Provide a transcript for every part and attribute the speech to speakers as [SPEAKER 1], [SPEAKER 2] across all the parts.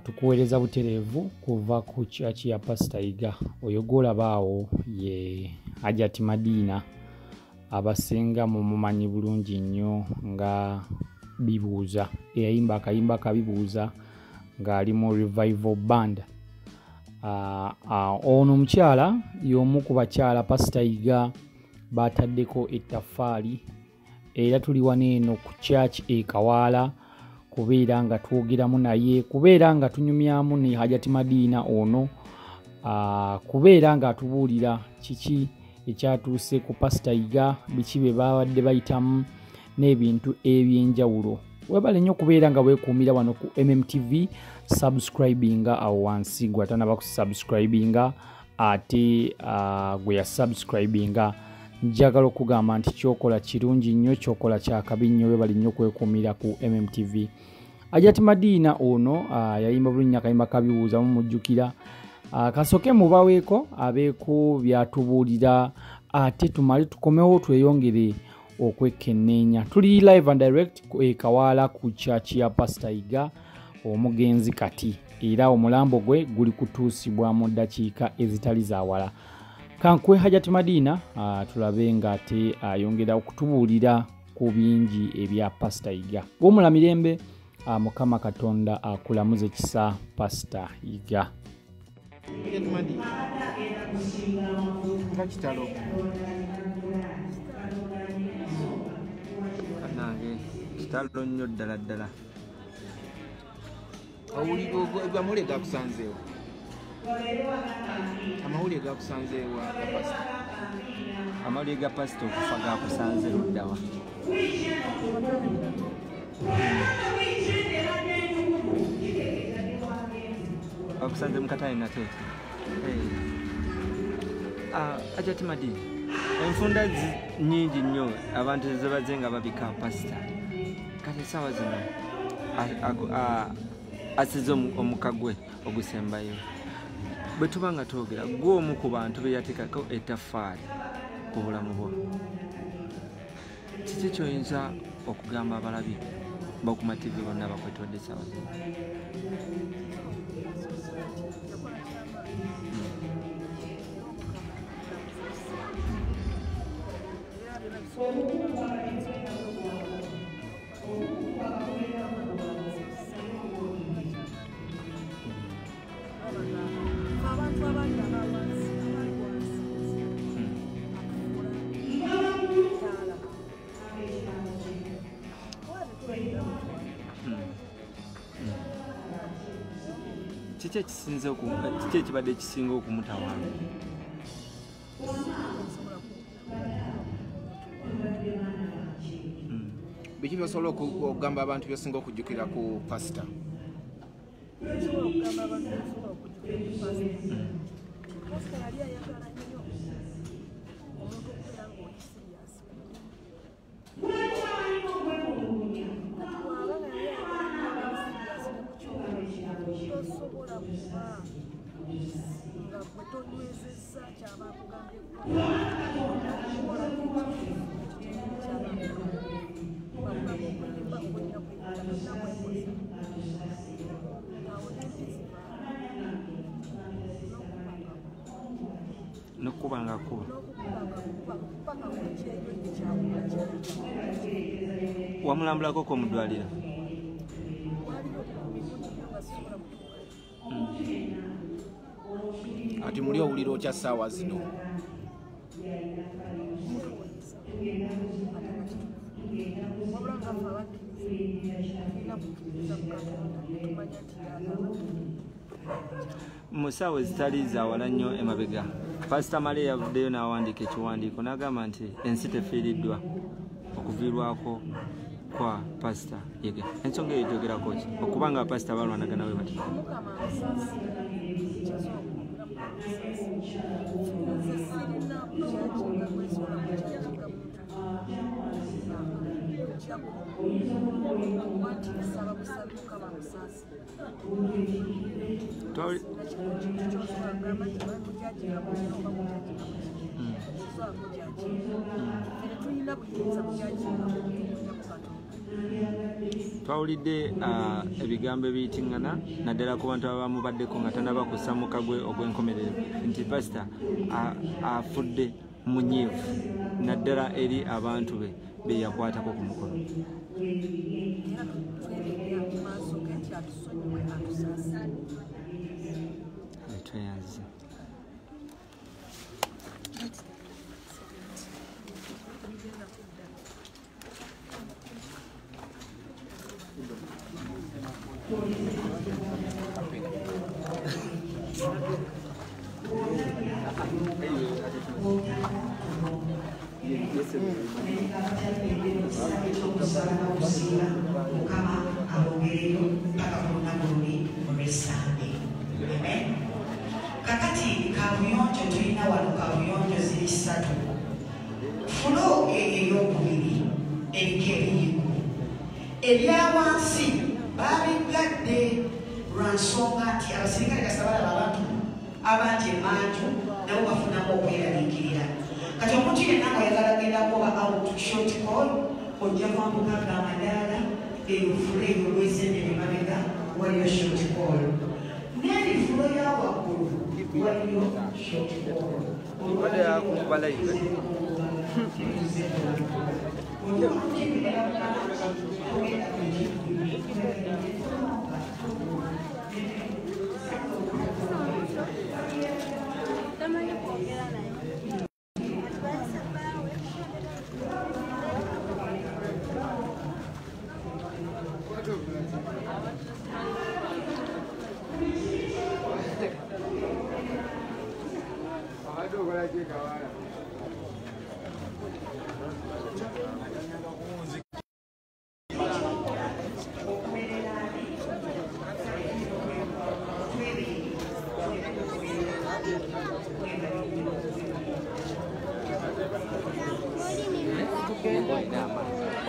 [SPEAKER 1] Tukuweereza butereevu kuva ku church ya Pastor Yiga. Oyo gw'olaba awo ye Hajati Madina, abasinga mumumanyi bulungi nnyo nga Bibuuza, eyayimba akayimba ka Bibuuza ng'ali mu Revival Band. Ono omukyala y'omu ku bakyala Pastor Yiga bataddeko ettaffaali, era tuli wano eno ku church e Kawaala kubeera nga twogeramu naye, kubeera nga tunyumyamu ne Hajati Madina ono, kubeera nga atubuulira kiki ekyatuuse ku Pastor Yiga, biki bye babadde bayitamu n'ebintu ebyenjawulo. Webale nnyo okubeera nga weekuumira wano ku MMTV, subscribinga awo wansi gwe atanaba kusubscribinga, ate gwe yasubscribinga njagala okugamba nti kyokola kirungi nnyo, kyokola kyakabi nnyo. Webale nnyo okwekuumira ku MMTV. Hajati Madina ono yayimba bulungi akayimba kabibuuza, mumujjukira. Kasooke mubaweeko abeeko byatubuulira, ate tumale tukomewo tweyongere okwekenneenya. Tuli live and direct e Kawaala ku church ya Pastor Yiga omugenzi kati, era omulambo gwe guli kutuusibwa mu ddakiika ezitali za wala. Kankuwe Hajati Madina tulabe ng'ate ayongera okutubuulira ku bingi ebya Pastor Yiga. Wumula mirembe, Mukama Katonda akulamuze kisa Pastor Yiga.
[SPEAKER 2] Nga kitalo
[SPEAKER 3] nange kitalo nnyo ddala ddala.
[SPEAKER 2] Amawulire gakusanzeewo, amawulire gakusanzeewo ga pasita?
[SPEAKER 3] Amawulire ga pasita okufa gakusanze luddawa? Bakusanze mukatale nate. Hajati Madina, enfunda nnyingi nnyo abantu zebaze nga babika pasita, kati essaawa zino asize omuka gwe ogusembayo. Bwe tuba nga twogera, gwe omu ku bantu be yateekako ettaffaali ku bulamu bwo, kiki ky'oyinza okugamba abalabi Bakuma TV bonna bakwetodde essaawa zino? Kiki ekisinze, kiki ekibadde ekisinga okumutawaanya?
[SPEAKER 2] Biki byosobola okugamba abantu byosinga okujjukira ku pasita?
[SPEAKER 4] Nsobola okugamba abantu byosobola okujjukira ku pasita. Pasita yali ayagala nnyo omuntu okubeera ng'oli serious. Kati bw'aba nga yali ayagala nnyo nga serious ne ku kyokola, tosobola kuba nga gwe tonywezezza ky'aba akugambye kukola, okukola ekyo kyennyini ky'aba akugambye. Bakugamba okuyimba, olina kuyimba, tolina kwekoza. Awo n'empi zivaayo n'okuba
[SPEAKER 3] N'okukuba nga akuba.
[SPEAKER 4] N'okukuba nga akuba paka ku kyeyo ekyakola kyali kyakola.
[SPEAKER 3] Wamulambulako ko mu ddwaliro?
[SPEAKER 4] Waliyo obukuumi bungi nnyo nga sisobola kutuukayo.
[SPEAKER 2] Ati muli owulira otya ssaawa zino?
[SPEAKER 4] Kyewuunyisa ate nga kituufu. Wabula nga ffe abakkiriza tulina kukkiririza mu Katonda ne tumanya nti y'agamba.
[SPEAKER 3] Mu ssaawa ezitali za wala nnyo emabega, Pasita Male yavuddeyo n'awandiika ekiwandiiko n'agamba nti ensi tefiiriddwa okuviirwako kwa Pasita Yiga. Ensonga eyo gyogerako ki? Okuba nga pasita balwanagana bwe batyo.
[SPEAKER 4] Mukama amusaasire, kyesobola okwogera, Mukama amusaasire. Nze sirina kujudginga, gwesobola kujudginga muntu okuggyako okuba nti nsaba busabi Mukama amusaasire. Sirina kintu kyosobola kugamba nti mujudginga mukino oba mujudginga mukino. Sisobola kujudginga. Ffe tetulina buyinza bujudginga muntu okuggyako Katonda.
[SPEAKER 3] Twawulidde ebigambo ebiyitiŋŋana naddala ku bantu abamubaddeko nga tannaba kussa muka gwe ogw'enkomerero nti pasita afudde munyiivu naddala eri abantu be be yakwatako ku mukono.
[SPEAKER 4] Era twenenya mu maaso ge nti atusonyiwe atusaasire.
[SPEAKER 3] Tweyanziza.
[SPEAKER 5] Mukama abongereyo paka ku lunaku luli olw'Essande. Amen. Kakati kabuyonjo tulina wano kabuyonjo ziri ssatu. Fulo ey'okubiri eriko ebiyiko. Ebya wansi babigadde lwa nsonga nti abasirikale kasita balaba abantu abangi emanju nabo bafunamu okweraliikirira. Kati omuntu yenna ng'oyagala gendako oba out short call ojja kwambuka amadaala eyo fulo eyo olw'ezenene mabega waliyo short call. N'erifulo ya waggulu waliyo short call.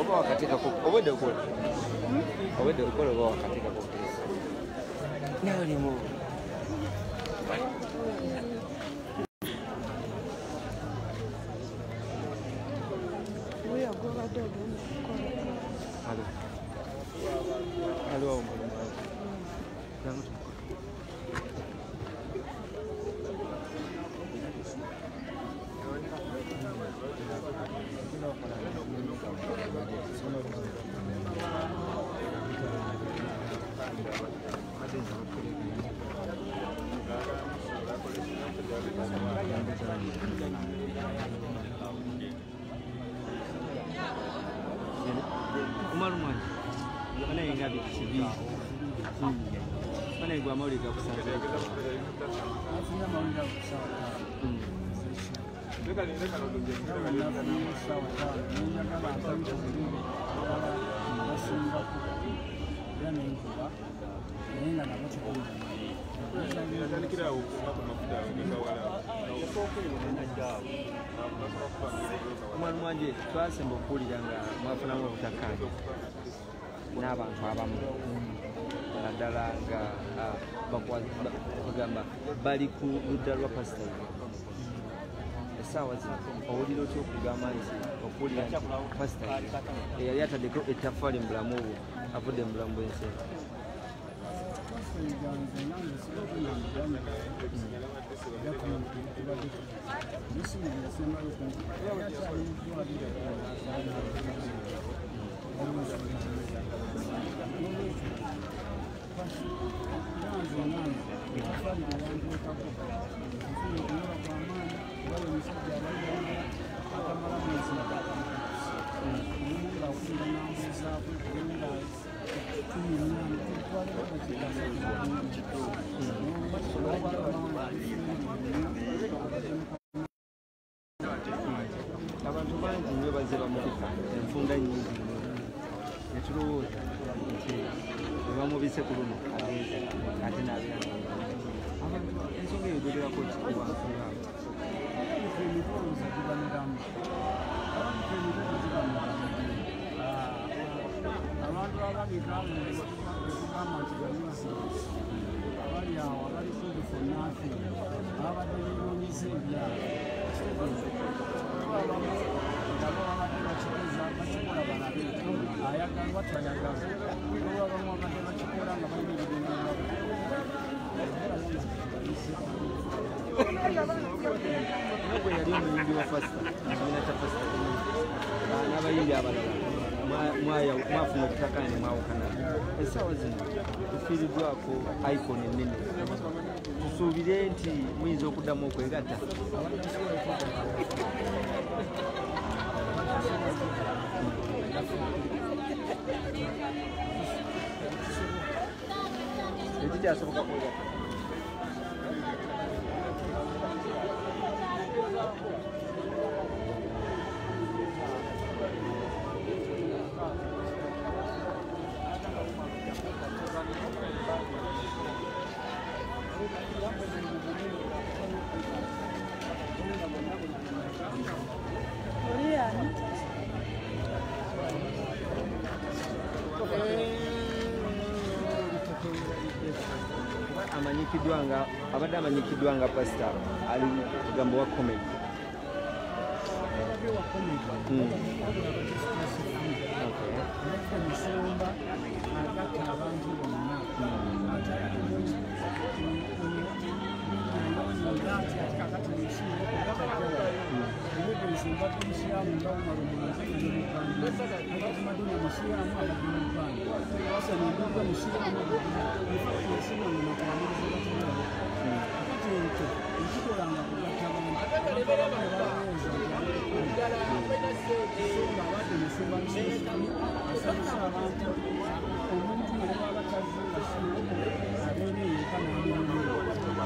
[SPEAKER 3] Oba wakatika obwedde okola obwedde okola oba wakatika kuteesa nawe limu Halo. Halo. Mwanje twasemba okuwulira nga mwafunamu obutakkaanya n'abantu abamu naddala nga bagamba bali ku ludda lwa pasita. Essaawa zino owulira otya okugamba nti okuwulira nti pasita eyali ataddeko ettaffaali mu bulamu bwo avudde mu bulamu bw'ensi eno? Abantu bangi nnyo bazze bamubika enfunda nnyingi nnyo ne tulowooza nti bwe bamubise ku luno agenze ate n'abeera abantu ensonga eyo ejogerako ki ku bantu ngaabo?
[SPEAKER 6] Abantu ababika okugamba nti banyuzi abali awo abali good for nothing ababadde beenoonyeza ebyalo abamu nabo babadde Bakikoza bakikola balabe ayagalwa tayagalwa olwo abamu abadde bakikola nga balina ebigendererwa.
[SPEAKER 3] Gwe yali omuyimbi wa Pasita ekibiina kya Pasita n'abayimbi abalala mwafuna obutakkaanya ne mwawukana. Essaawa zino tufiiriddwako icon ennene, tusuubire nti muyinza okuddamu okwegatta. Tekikyasoboka kwegatta. Amanyikiddwa nga abadde amanyikiddwa nga pasita ali kugambo wa comedy.
[SPEAKER 6] Musumba agatta abantu bonna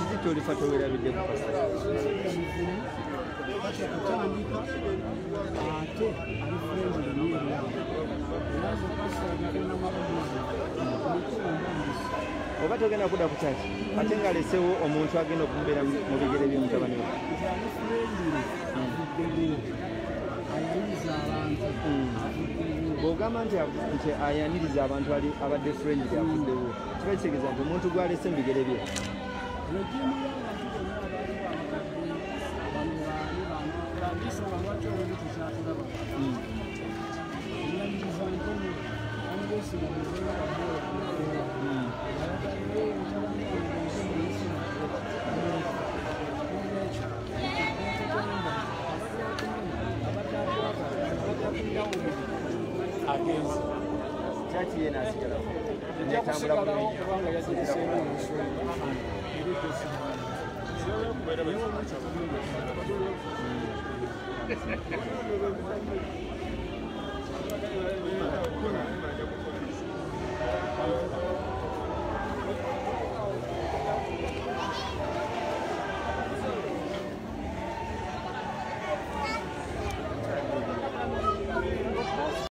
[SPEAKER 3] Kiki ky'olifa towerabidde ku pasita?
[SPEAKER 6] Kutandika ate ali friendly nnyo era nze pasita agenda mabuzi.
[SPEAKER 3] Oba togenda kudda ku kyaki ate ng'alesewo omuntu agenda okumubeera mu bigere by'omutabani we.
[SPEAKER 6] Nti ali friendly avuddewo ayaniriza abantu avuddewo.
[SPEAKER 3] Bw'ogamba nti ayaniriza abantu abadde friendly avuddewo, kiba kitegeeza nti omuntu gw'alese mu bigere bye
[SPEAKER 6] Regime y'abantu bonna abaliwo abakadde bano baani bano ensonga lwaki olw'ebyo tekyatulaba enyaniriza ntono amubesiga muzeeyi mutabani wange. Nolwekyo ntegeera abadde atumanya abadde atwagala abadde atulirawo
[SPEAKER 1] agenze
[SPEAKER 3] kyaki ye n'asigalawo
[SPEAKER 6] ejja
[SPEAKER 3] netambula
[SPEAKER 6] kusigalawo
[SPEAKER 3] bulungi.
[SPEAKER 6] Kubanga yagireseemu omusumba era etesigala naye waliwo kyetugenda.